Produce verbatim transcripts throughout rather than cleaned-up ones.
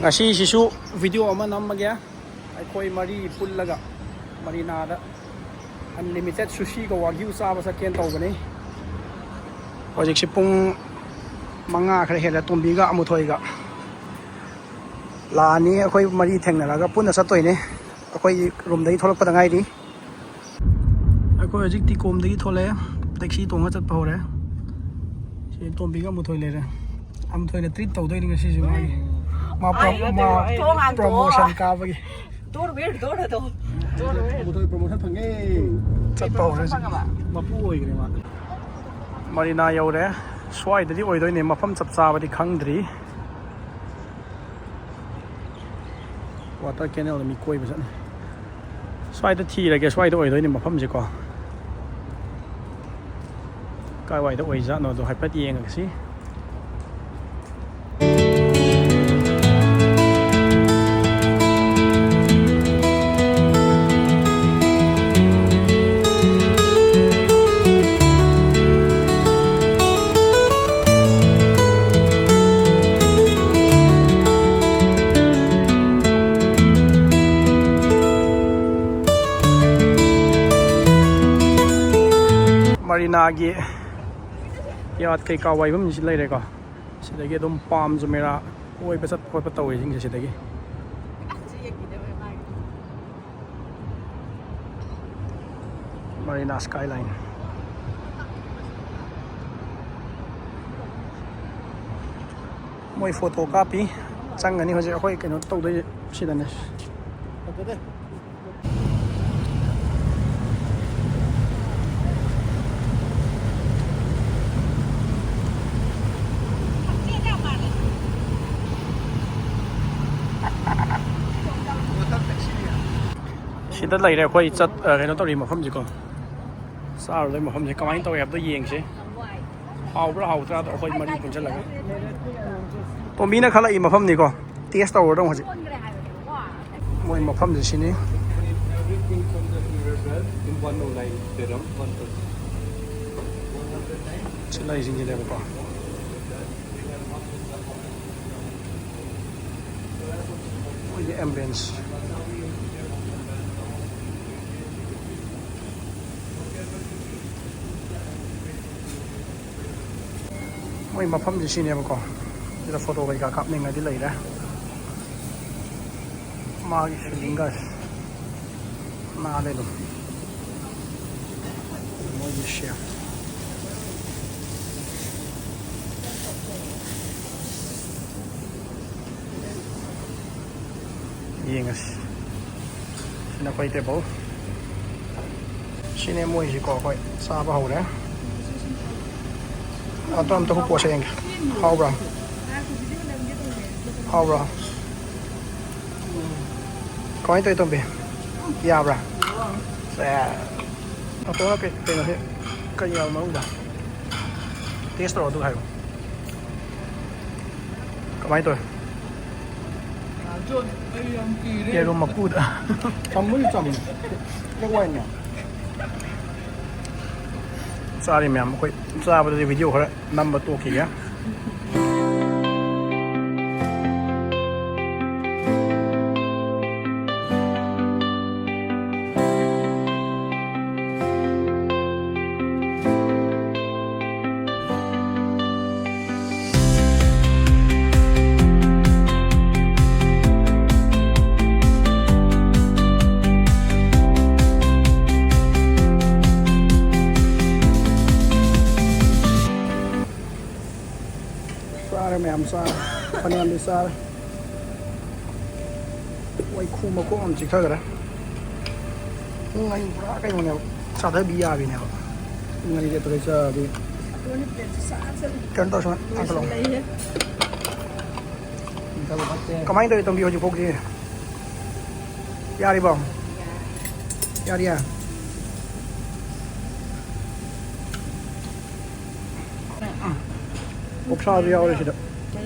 ꯉꯁꯤꯁꯤꯁꯨ video ꯑꯃ ꯅꯝꯃꯒꯦ꯫ ꯑꯩꯈꯣꯏ ꯃꯔꯤ ꯄꯨꯜꯂꯒ ꯃꯔꯤꯅꯥꯗ ꯑꯟꯂꯤꯃꯤꯇꯦꯠ ꯁꯨꯁꯤꯒ ꯋꯥꯒ꯭ꯌꯨ ꯆꯥꯕ ꯆꯠꯀꯦꯅ ꯇꯧꯕꯅꯤ꯫ ꯍꯧꯖꯤꯛꯁꯤ ꯄꯨꯡ ꯃꯉꯥ ꯈꯔ ꯍꯦꯜꯂꯦ꯫ ꯇꯣꯝꯕꯤꯒ ꯑꯃꯨꯊꯣꯏꯒ ꯂꯥꯛꯑꯅꯤ꯫ ꯑꯩꯈꯣꯏ ꯃꯔꯤ ꯊꯦꯡꯅꯔꯒ ꯄꯨꯟꯅ ꯆꯠꯇꯣꯏꯅꯦ꯫ ꯑꯩꯈꯣꯏ ꯔꯨꯝꯗꯒꯤ ꯊꯣꯛꯂꯛꯄꯗ ꯉꯥꯏꯔꯤ꯫ ꯑꯩꯈꯣꯏ ꯍꯧꯖꯤꯛ ꯇꯤꯀꯣꯝꯗꯒꯤ ꯊꯣꯛꯂꯛꯑꯦ꯫ ꯇꯦꯛꯁꯤ ꯇꯣꯡꯉ ꯆꯠꯄ ꯍꯧꯔꯦ꯫ ꯁꯤ ꯇꯣꯝꯕꯤꯒ ꯑꯃꯨꯊꯣꯏ ꯂꯩꯔꯦ꯫ ꯑꯃꯨꯊꯣꯏꯅ ꯇ꯭ꯔꯤꯠ ꯇꯧꯗꯣꯏꯅꯤ ꯉꯁꯤꯁꯨ ꯃꯥꯒꯤ꯫ ꯃꯥ ꯄ꯭ꯔꯣ-, ꯃꯥ ꯊꯣꯡ ꯍꯥꯡꯇꯣꯛꯑꯣ꯫ ꯄ꯭ꯔꯣꯃꯣꯁꯟ ꯀꯥꯕꯒꯤ꯫ ꯗꯣꯔ ꯋꯦꯔ ꯗꯣꯔ ꯑꯗꯣ꯫ ꯗꯣꯔ ꯋꯦꯔ꯫ ꯑꯃꯨꯊꯣꯏ ꯄ꯭ꯔꯣꯃꯣꯁꯟ ꯐꯪꯉꯦ꯫ ꯆꯠꯄ ꯍꯧꯔꯦ ꯍꯧꯖꯤꯛ꯫ ꯐꯪꯉꯕ? ꯃꯄꯨ ꯑꯣꯏꯈ꯭ꯔꯦ ꯃꯥ꯫ ꯃꯔꯤꯅꯥ ꯌꯧꯔꯦ꯫ ꯁ꯭ꯋꯥꯏꯗꯗꯤ ꯑꯣꯏꯗꯣꯏꯅꯦ, ꯃꯐꯝ ꯆꯞ ꯆꯥꯕꯗꯤ ꯈꯪꯗ꯭ꯔꯤ꯫ ꯋꯥꯇꯔ ꯀꯦꯅꯦꯜꯗ ꯃꯤ ꯀꯣꯏꯕ ꯆꯠꯅꯤ꯫ ꯁ꯭ꯋꯥꯏꯗ ꯊꯤꯔꯒꯦ, ꯁ꯭ꯋꯥꯏꯗ ꯑꯣꯏꯗꯣꯏꯅꯦ ꯃꯐꯝꯁꯦꯀꯣ꯫ ꯀꯥꯏꯋꯥꯏꯗ ꯑꯣꯏꯖꯥꯠꯅꯣꯗꯣ ꯍꯥꯏꯐꯦꯠ ꯌꯦꯡꯉꯁꯤ꯫ ꯃꯔꯤꯅꯥꯒꯤ ꯌꯥꯠ ꯀꯩꯀꯥ ꯋꯥꯏꯐꯝꯁꯤ ꯂꯩꯔꯦꯀꯣ꯫ ꯁꯤꯗꯒꯤ ꯑꯗꯨꯝ ꯄꯥꯝ ꯖꯨꯃꯦꯔꯥ ꯀꯣꯏꯕ ꯆꯠꯄ ꯈꯣꯠꯄ ꯇꯧꯔꯤꯁꯤꯡꯁꯦ ꯁꯤꯗꯒꯤ꯫ Marina skyline. ꯃꯣꯏ ꯐꯣꯇꯣ ꯀꯥꯞꯄꯤ꯫ ꯆꯪꯒꯅꯤ ꯍꯧꯖꯤꯛ ꯑꯩꯈꯣꯏ ꯀꯩꯅꯣ ꯇꯧꯗꯣꯏꯁꯦ ꯁꯤꯗꯅꯦ꯫ ꯁꯤꯗ ꯂꯩꯔꯦ ꯑꯩꯈꯣꯏ ꯆꯠ-, ꯑ, ꯀꯩꯅꯣ ꯇꯧꯔꯤ ꯃꯐꯝꯁꯤꯀꯣ꯫ ꯆꯥꯔꯨꯗꯣꯏ ꯃꯐꯝꯁꯦ ꯀꯃꯥꯏꯅ ꯇꯧꯋꯦ ꯍꯥꯏꯕꯗꯣ ꯌꯦꯡꯁꯦ꯫ ꯍꯥꯎꯕ꯭ꯔꯥ ꯍꯥꯎꯇ꯭ꯔꯥꯗꯣ ꯑꯩꯈꯣꯏ ꯃꯔꯤ ꯄꯨꯟꯁꯤꯜꯂꯒ꯫ ꯇꯣꯝꯕꯤꯅ ꯈꯜꯂꯛꯏ ꯃꯐꯝꯅꯤꯀꯣ꯫ ꯇꯦꯁ ꯇꯧꯔꯗꯧꯅꯤ ꯍꯧꯖꯤꯛ꯫ ꯃꯣꯏ ꯃꯐꯝꯁꯦ ꯁꯤꯅꯤ꯫ Everything from the Mirabelle in one oh nine dirham, one person. ꯁꯤ ꯂꯩꯁꯤꯡꯁꯤꯅꯦꯕꯀꯣ꯫ Ambience. ꯃꯣꯏ ꯃꯐꯝꯁꯦ ꯁꯤꯅꯦꯕꯀꯣ꯫ ꯁꯤꯗ ꯐꯣꯇꯣ ꯀꯩꯀꯥ ꯀꯥꯞꯅꯤꯡꯉꯗꯤ ꯂꯩꯔꯦ꯫ ꯃꯥꯒꯤ ꯐꯤꯂꯤꯡꯒ ꯅꯥꯜꯂꯦ ꯑꯗꯨꯝ꯫ ꯃꯣꯏꯒꯤ ꯁꯦꯞ꯫ ꯌꯦꯡꯉꯁꯤ꯫ ꯁꯤꯅ ꯑꯩꯈꯣꯏ ꯇꯦꯕꯜ꯫ ꯁꯤꯅꯦ ꯃꯣꯏꯁꯤꯀꯣ꯫ ꯑꯩꯈꯣꯏ ꯆꯥꯕ ꯍꯧꯔꯦ꯫ ꯑꯗꯣ ꯑꯝꯇ ꯍꯨꯛꯄꯣꯁꯦ ꯌꯦꯡꯒꯦ꯫ ꯍꯥꯎꯕ꯭ꯔꯥ? ꯍꯥꯎꯕ꯭ꯔꯥ? ꯀꯃꯥꯏꯅ ꯇꯧꯋꯤ, ꯇꯣꯝꯕꯤ? ꯌꯥꯕ꯭ꯔꯥ? ꯁꯦ꯫ ꯑꯇꯣꯞꯄ ꯀꯩ-, ꯀꯩꯅꯣꯁꯦ ꯀꯩ ꯌꯥꯎ ꯃꯅꯨꯡꯗ? Taste ꯇꯧꯔꯣ ꯑꯗꯨꯒ ꯍꯥꯏꯔꯣ꯫ ꯀꯃꯥꯏꯅ ꯇꯧꯋꯤ? ꯌꯦꯔꯨꯝ ꯃꯀꯨꯗ꯫ ꯆꯝꯕꯨꯗꯤ ꯆꯝꯃꯤ꯫ ꯆꯦꯛ ꯋꯥꯏꯅꯦ꯫ ꯆꯥꯔꯤ ꯃꯌꯥꯝ ꯑꯩꯈꯣꯏ ꯆꯥꯕꯗꯗꯤ video ꯈꯔ ꯅꯝꯕ ꯇꯣꯛꯈꯤꯒꯦ꯫ ꯆꯥꯔꯦ ꯃꯌꯥꯝ ꯆꯥꯔꯦ꯫ ꯐꯅꯌꯥꯝꯗꯤ ꯆꯥꯔꯦ꯫ ꯋꯥꯏꯈꯨ ꯃꯈꯣꯡ ꯑꯃ ꯆꯤꯛꯊꯈ꯭ꯔꯦ꯫ ꯄꯨꯡ ꯑꯅꯤ ꯄꯨꯔꯥ ꯀꯩꯅꯣꯅꯦꯕ꯫ ꯆꯥꯊꯕꯤ ꯌꯥꯕꯤꯅꯦꯕ꯫ ꯄꯨꯡ ꯑꯅꯤ ꯂꯦꯞꯇꯈꯩ ꯆꯥꯔꯗꯤ꯫ ꯀꯩꯅꯣ ꯇꯧꯁꯤ, ꯑꯝꯇ ꯂꯧ꯫ ꯀꯃꯥꯏꯅ ꯇꯧꯔꯤ ꯇꯣꯝꯕꯤ ꯍꯧꯖꯤꯛꯐꯥꯎꯒꯤ? ꯌꯥꯔꯤꯕꯣ? ꯌꯥꯔꯤꯌꯦ? ꯑꯣꯛꯁꯥꯁꯨ ꯌꯥꯎꯔꯦ ꯁꯤꯗ꯫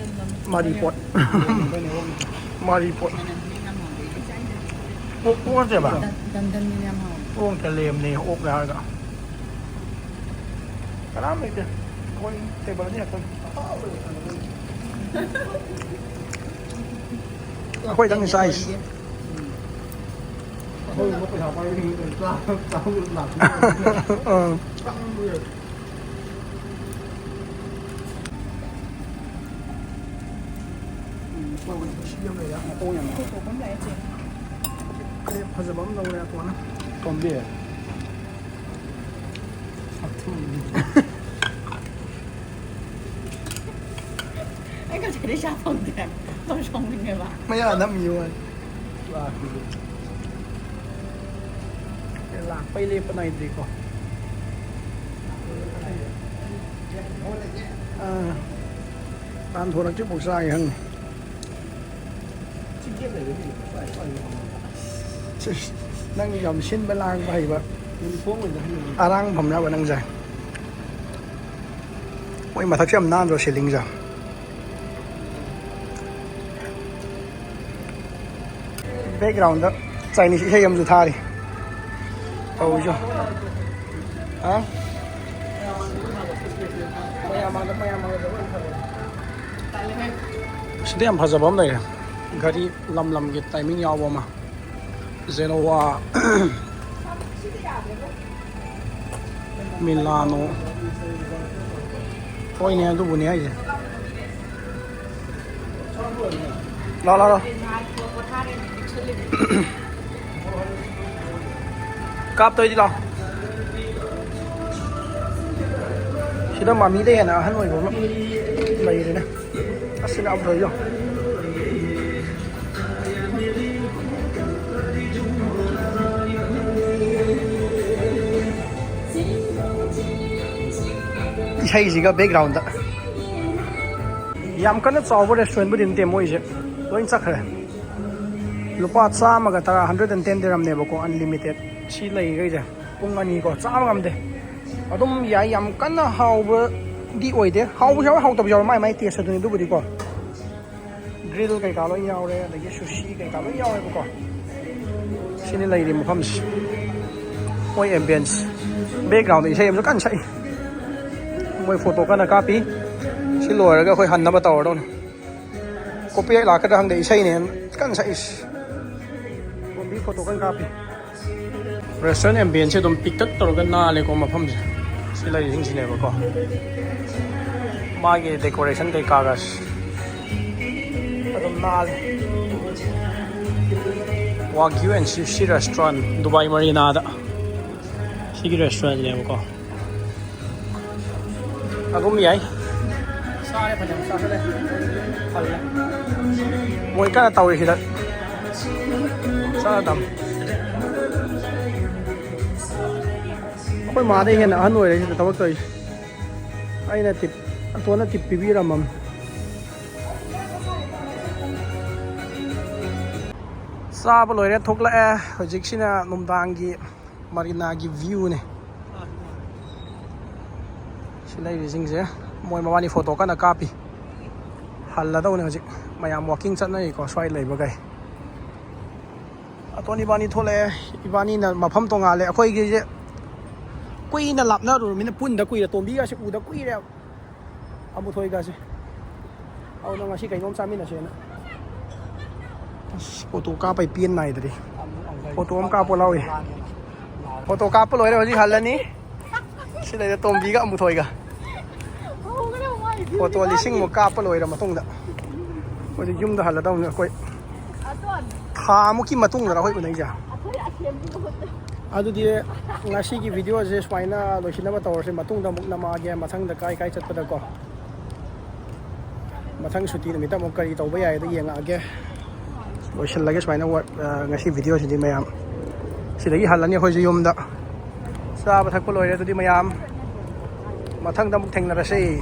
ꯃꯔꯤ ꯄꯣꯠ꯫ ꯃꯔꯤ ꯄꯣꯠ꯫ ꯑꯣꯛ, ꯑꯣꯛ ꯅꯠꯇꯦꯕ? ꯗꯟꯗꯟꯅꯤꯅ ꯌꯥꯝ ꯍꯥꯎꯋꯦ꯫ ꯑꯣꯛ ꯅꯠꯇꯦ, ꯂꯦꯝꯅꯦ, ꯑꯣꯛꯅꯦ ꯍꯥꯏꯔꯒ꯫ ꯀꯅꯥꯝ ꯂꯩꯇꯦ꯫ ꯑꯩꯈꯣꯏ table ꯑꯅꯤ ꯈꯛꯇꯪ꯫ ꯑꯩꯈꯣꯏꯗꯪ ꯆꯥꯏꯁꯦ꯫ ꯑꯥ꯫ ꯐꯖꯕ ꯑꯃ ꯂꯧꯔꯦ ꯑꯇꯣꯟꯅ꯫ ꯇꯣꯝꯕꯤ꯫ ꯑꯩ ꯉꯁꯥꯏꯗꯩ ꯆꯥ ꯐꯪꯗꯦ꯫ ꯌꯥꯝ ꯁꯥꯎꯅꯤꯡꯉꯦꯕ꯫ ꯃꯌꯥ ꯅꯝꯃꯤꯌꯨ ꯍꯥꯏ꯫ ꯂꯥꯛꯄꯩ ꯂꯦꯞꯄ ꯅꯥꯏꯗ꯭ꯔꯤꯀꯣ꯫ ꯑꯥ꯫ ꯇꯥꯟꯊꯣꯔꯛꯇ꯭ꯔꯤꯐꯥꯎ ꯆꯥꯒꯦ ꯈꯪꯗꯦ꯫ ꯁꯤꯁ, ꯅꯪ ꯌꯥꯝ ꯁꯤꯟꯕ ꯂꯥꯡꯕ ꯍꯩꯕ꯫ ꯑꯔꯥꯡ ꯐꯝꯅꯕ ꯅꯪꯁꯦ꯫ ꯃꯣꯏ ꯃꯊꯛꯁꯦ ꯌꯥꯝ ꯅꯥꯟꯗ꯭ꯔꯣ, ꯁꯤꯂꯤꯡꯁꯦ? ꯕꯦꯛꯒ꯭ꯔꯥꯎꯟꯗ ꯆꯥꯏꯅꯤꯁ ꯏꯁꯩ ꯑꯃꯁꯨ ꯊꯥꯔꯤ꯫ ꯇꯧꯔꯤꯁꯨ꯫ ꯍꯥ? ꯁꯤꯗ ꯌꯥꯝ ꯐꯖꯕ ꯑꯃ ꯂꯩꯔꯦ꯫ ꯒꯥꯔꯤ ꯂꯝ ꯂꯝꯒꯤ ꯇꯥꯏꯃꯤꯡ ꯌꯥꯎꯕ ꯑꯃ꯫ ꯖꯦꯅꯣꯋꯥ꯫ ꯃꯤꯂꯥꯅꯣ꯫ ꯍꯣꯏꯅꯦ, ꯑꯗꯨꯕꯨꯅꯦ ꯍꯥꯏꯁꯦ꯫ ꯂꯥꯎ, ꯂꯥꯎ, ꯂꯥꯎ꯫ ꯀꯥꯞꯇꯣꯏꯗꯤ ꯂꯥꯎ꯫ ꯁꯤꯗ ꯃꯃꯤꯗ ꯍꯦꯟꯅ ꯑꯍꯟ ꯑꯣꯏꯕ ꯑꯃ ꯂꯩꯔꯦꯅꯦ꯫ ꯑꯁꯤꯅ ꯑꯃ ꯐꯩꯌꯣ꯫ ꯏꯁꯩꯁꯤꯒ ꯕꯦꯛꯒ꯭ꯔꯥꯎꯟꯗ꯫ ꯌꯥꯝ ꯀꯟꯅ ꯆꯥꯎꯕ ꯔꯦꯁꯇꯨꯔꯦꯟꯕꯨꯗꯤ ꯅꯠꯇꯦ ꯃꯣꯏꯁꯦ꯫ ꯂꯣꯏ ꯆꯠꯈ꯭ꯔꯦ꯫ ꯂꯨꯄꯥ ꯆꯥꯝꯃꯒ ꯇꯔꯥ, ꯍꯟꯗ꯭ꯔꯦꯠ ꯑꯦꯟ ꯇꯦꯟ ꯗꯤꯔꯝꯅꯦꯕꯀꯣ, ꯑꯟꯂꯤꯃꯤꯇꯦꯠ꯫ ꯁꯤ ꯂꯩꯈꯩꯁꯦ ꯄꯨꯡ ꯑꯅꯤ ꯀꯣ, ꯆꯥꯕ ꯉꯝꯗꯦ꯫ ꯑꯗꯨꯝ ꯌꯥꯏ, ꯌꯥꯝ ꯀꯟꯅ ꯍꯥꯎꯕꯗꯤ ꯑꯣꯏꯗꯦ꯫ ꯍꯥꯎꯕꯁꯨ ꯌꯥꯎꯋꯦ, ꯍꯥꯎꯇꯕꯁꯨ ꯌꯥꯎꯋꯦ, ꯃꯥꯏ ꯃꯥꯏ ꯇꯦꯁ ꯑꯗꯨꯅꯤ꯫ ꯑꯗꯨꯕꯨꯗꯤꯀꯣ, ꯒ꯭ꯔꯤꯜ ꯀꯩꯀꯥ ꯂꯣꯏ ꯌꯥꯎꯔꯦ, ꯑꯗꯒꯤ ꯁꯨꯁꯤ ꯀꯩꯀꯥ ꯂꯣꯏ ꯌꯥꯎꯋꯦꯕꯀꯣ꯫ ꯁꯤꯅꯤ ꯂꯩꯔꯤ ꯃꯐꯝꯁꯤ꯫ ꯃꯣꯏ ꯑꯦꯝꯕꯤꯌꯟꯁ꯫ ꯕꯦꯛꯒ꯭ꯔꯥꯎꯟꯗ ꯏꯁꯩ ꯑꯃꯁꯨ ꯀꯟꯅ ꯁꯛꯏ꯫ ꯃꯣꯏ ꯐꯣꯇꯣ ꯀꯟꯅ ꯀꯥꯞꯄꯤ꯫ ꯁꯤ ꯂꯣꯏꯔꯒ ꯑꯩꯈꯣꯏ ꯍꯟꯅꯕ ꯇꯧꯔꯗꯧꯅꯤ꯫ ꯀꯣꯄꯤꯔꯥꯏꯠ ꯂꯥꯛꯀꯗ꯭ꯔꯥ ꯈꯪꯗꯦ, ꯏꯁꯩꯅꯦꯅ꯫ ꯀꯟꯅ ꯁꯛꯏꯁ꯫ ꯇꯣꯝꯕꯤ ꯐꯣꯇꯣ ꯀꯟꯅ ꯀꯥꯞꯄꯤ꯫ Restaurant ambience ꯁꯦ ꯑꯗꯨꯝ ꯄꯤꯛꯇꯛ ꯇꯧꯔꯒ ꯅꯥꯜꯂꯦꯀꯣ ꯃꯐꯝꯁꯦ꯫ ꯁꯤ ꯂꯩꯔꯤꯁꯤꯡꯁꯤꯅꯦꯕꯀꯣ꯫ ꯃꯥꯒꯤ decoration ꯀꯩꯀꯥꯒꯁꯦ ꯑꯗꯨꯝ ꯅꯥꯜꯂꯦ꯫ Wagyu and Sushi Restaurant, Dubai ꯃꯔꯤꯅꯥꯗ꯫ ꯁꯤꯒꯤ restaurant ꯅꯦꯕꯀꯣ꯫ ꯑꯗꯨꯝ ꯌꯥꯏ꯫ ꯆꯥꯔꯦ, ꯐꯖꯅ ꯆꯥꯁꯜꯂꯦ꯫ ꯐꯜꯂꯦ꯫ ꯃꯣꯏ ꯀꯟꯅ ꯇꯧꯔꯤ ꯁꯤꯗ꯫ ꯆꯥꯔꯗꯝ꯫ ꯑꯩꯈꯣꯏ ꯃꯥꯗꯩ ꯍꯦꯟꯅ ꯑꯍꯟ ꯑꯣꯏꯔꯦ ꯁꯤꯗ ꯊꯕꯛ ꯇꯧꯔꯤꯁꯦ꯫ ꯑꯩꯅ ꯇꯤꯞ, ꯑꯇꯣꯟꯅ ꯇꯤꯞ ꯄꯤꯕꯤꯔꯝꯃꯝꯅꯦ꯫ ꯆꯥꯕ ꯂꯣꯏꯔꯦ, ꯊꯣꯛꯂꯛꯑꯦ꯫ ꯍꯧꯖꯤꯛꯁꯤꯅ ꯅꯨꯡꯗꯥꯡꯒꯤ ꯃꯔꯤꯅꯥꯒꯤ view ꯅꯦ꯫ ꯁꯤ ꯂꯩꯔꯤꯁꯤꯡꯁꯦ ꯃꯣꯏ ꯃꯕꯥꯅꯤ ꯐꯣꯇꯣ ꯀꯟꯅ ꯀꯥꯞꯄꯤ꯫ ꯍꯜꯂꯗꯧꯅꯦ ꯍꯧꯖꯤꯛ꯫ ꯃꯌꯥꯝ walking ꯆꯠꯅꯔꯤꯀꯣ ꯁ꯭ꯋꯥꯏ ꯂꯩꯕꯈꯩ꯫ ꯑꯇꯣꯟ ꯏꯕꯥꯅꯤ ꯊꯣꯛꯂꯛꯑꯦ꯫ ꯏꯕꯥꯅꯤꯅ ꯃꯐꯝ ꯇꯣꯡꯉꯥꯜꯂꯦ꯫ ꯑꯩꯈꯣꯏꯒꯤꯁꯦ ꯀꯨꯏꯅ ꯂꯥꯞꯅꯔꯨꯔꯃꯤꯅ ꯄꯨꯟꯗ ꯀꯨꯏꯔꯦ꯫ ꯇꯣꯝꯕꯤꯒꯁꯦ ꯎꯗ ꯀꯨꯏꯔꯦ꯫ ꯑꯃꯨꯊꯣꯏꯒꯁꯦ꯫ ꯑꯗꯨꯅ ꯉꯁꯤ ꯀꯩꯅꯣꯝ ꯆꯥꯃꯤꯟꯅꯁꯦꯅ꯫ ꯑꯁ, ꯐꯣꯇꯣ ꯀꯥꯞꯄꯩ ꯄꯦꯟ ꯅꯥꯏꯗ꯭ꯔꯤ꯫ ꯐꯣꯇꯣ ꯑꯃ ꯀꯥꯞꯄꯣ ꯂꯥꯎꯏ꯫ ꯐꯣꯇꯣ ꯀꯥꯞꯄ ꯂꯣꯏꯔꯦ, ꯍꯧꯖꯤꯛ ꯍꯜꯂꯅꯤ꯫ ꯁꯤ ꯂꯩꯔꯦ ꯇꯣꯝꯕꯤꯒ ꯑꯃꯨꯊꯣꯏꯒ꯫ ꯐꯣꯇꯣ ꯂꯤꯁꯤꯡꯃꯨꯛ ꯀꯥꯞꯄ ꯂꯣꯏꯔ ꯃꯇꯨꯡꯗ ꯍꯧꯖꯤꯛ ꯌꯨꯝꯗ ꯍꯜꯂꯗꯧꯅꯤ ꯑꯩꯈꯣꯏ꯫ ꯊꯥ ꯑꯃꯨꯛꯀꯤ ꯃꯇꯨꯡꯗꯔ ꯑꯩꯈꯣꯏ ꯎꯅꯩꯁꯦ꯫ ꯑꯗꯨꯗꯤ ꯉꯁꯤꯒꯤ video ꯁꯦ ꯁꯨꯃꯥꯏꯅ ꯂꯣꯏꯁꯤꯟꯅꯕ ꯇꯧꯔꯁꯦ꯫ ꯃꯇꯨꯡꯗ ꯑꯃꯨꯛ ꯅꯝꯃꯛꯑꯒꯦ, ꯃꯊꯪꯗ ꯀꯥꯏ ꯀꯥꯏ ꯆꯠꯄꯗꯀꯣ꯫ ꯃꯊꯪ ꯁꯨꯇꯤ ꯅꯨꯃꯤꯠꯇ ꯑꯃꯨꯛ ꯀꯔꯤ ꯇꯧꯕ ꯌꯥꯏꯗꯣ ꯌꯦꯡꯉꯛꯑꯒꯦ꯫ ꯂꯣꯏꯁꯤꯜꯂꯒꯦ ꯁꯨꯃꯥꯏꯅ ꯋꯥ-, ꯑ, ꯉꯁꯤ video ꯁꯤꯗꯤ ꯃꯌꯥꯝ꯫ ꯁꯤꯗꯒꯤ ꯍꯜꯂꯅꯤ ꯑꯩꯈꯣꯏꯁꯨ ꯌꯨꯝꯗ꯫ ꯆꯥꯕ ꯊꯛꯄ ꯂꯣꯏꯔꯦ꯫ ꯑꯗꯨꯗꯤ ꯃꯌꯥꯝ ꯃꯊꯪꯗ ꯑꯃꯨꯛ ꯊꯦꯡꯅꯔꯁꯦ꯫